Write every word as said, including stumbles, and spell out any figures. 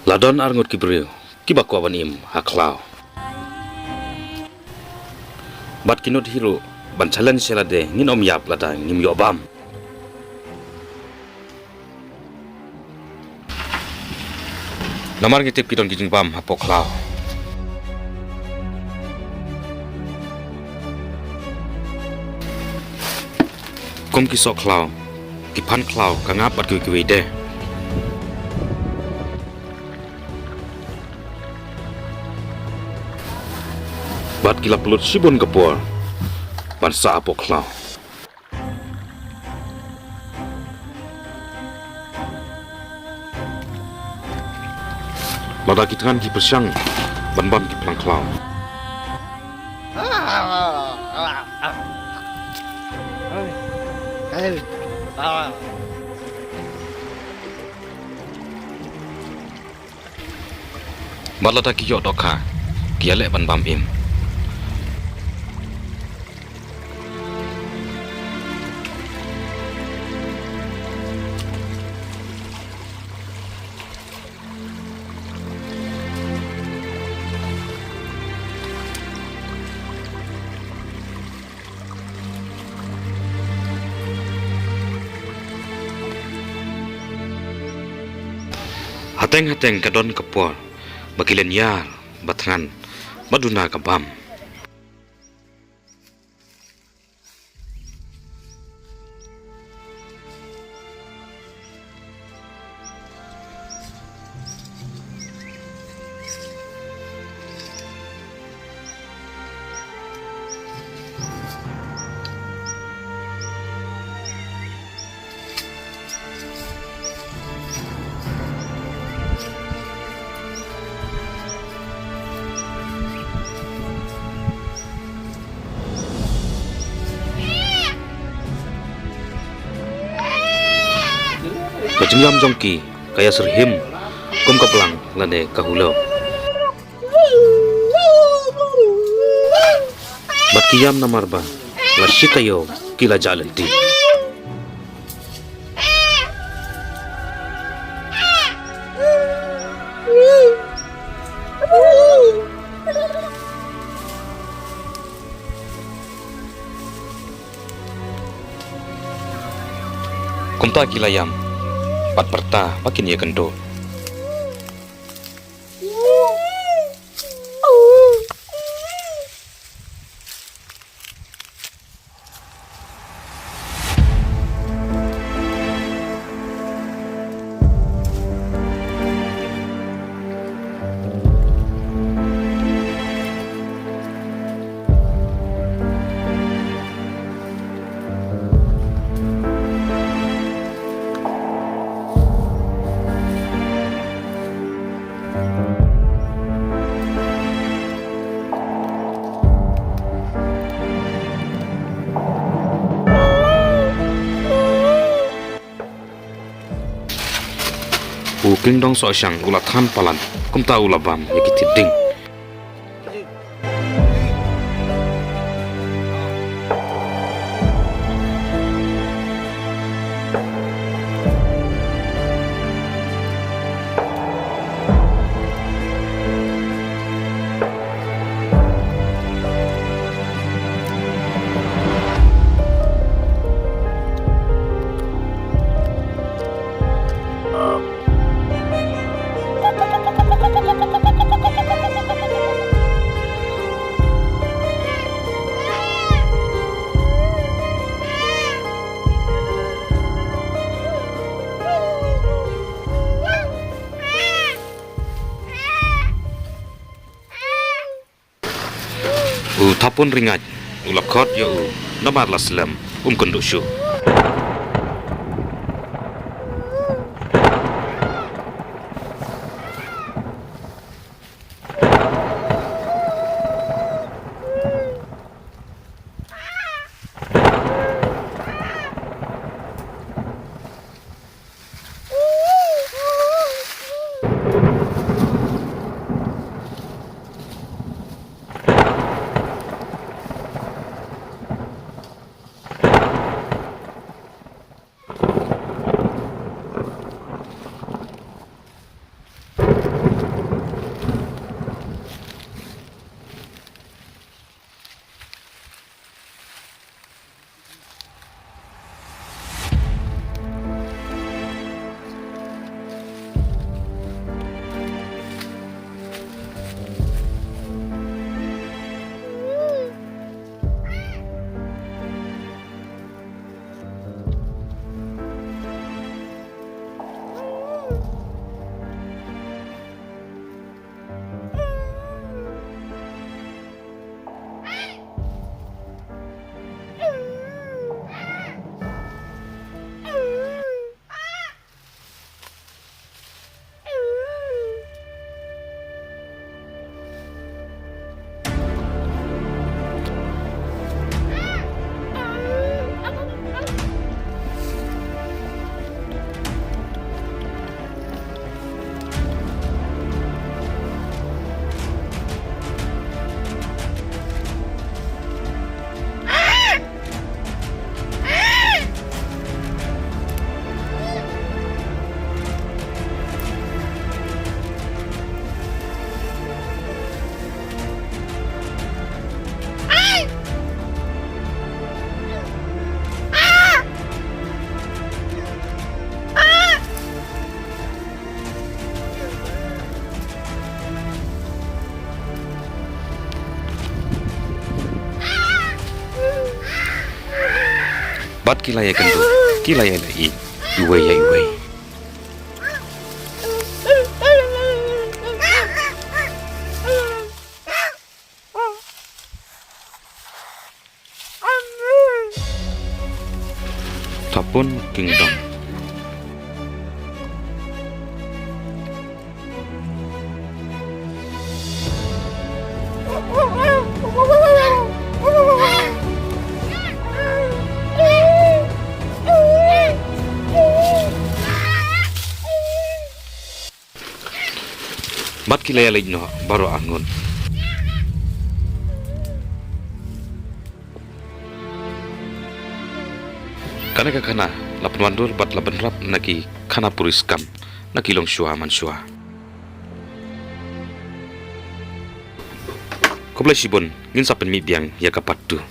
La don arngut ki briew kiba kwah ban im ha khlaw. Bad ki nud hi ruh ban challenge ïa lade, ngin ym ïap lada ngim ïoh bam. Namar ngi tip ki don ki jingbam hapoh khlaw. Kum ki soh khlaw, ki phan khlaw, ka ngap bad kiwei kiwei de. Bad ki la pynlut shibun ka por ban sah hapoh khlaw. Lada ki thngan ki pyrshang ban bam ki phlang khlaw. Bad lada ki ïoh dohkha, ki ïaleh ban bam im. Hateng hateng ka don ka por ba ki lynñiar, ba thngan, ba duna ka bam. Ka jingïam jong ki ka ïasyrhim kum ka blang lane ka hulew. Bad ki ïam namar ba la shi taïew ki la jah lynti. Kumta ki la ïam bad pyrta ba kin ïakynduh. U Kingdong Sohshang u la than palat, kumta u la bam ïa ki thied ding. U Thapun Ringait u la khot ïa u namar la slem, um kynduh shuh. Bad ki la ïakynduh, ki la ïaleh iwei ïa iwei. Thapun Kingdom. Bad ki la ïaleit noh baroh arngut. Kane ka khana la pynwandur bad la bynrap na ki khana puriskam na ki longshuwa manshuwa. Khublei shibun, ngin sa pynmih biang ïa ka part two.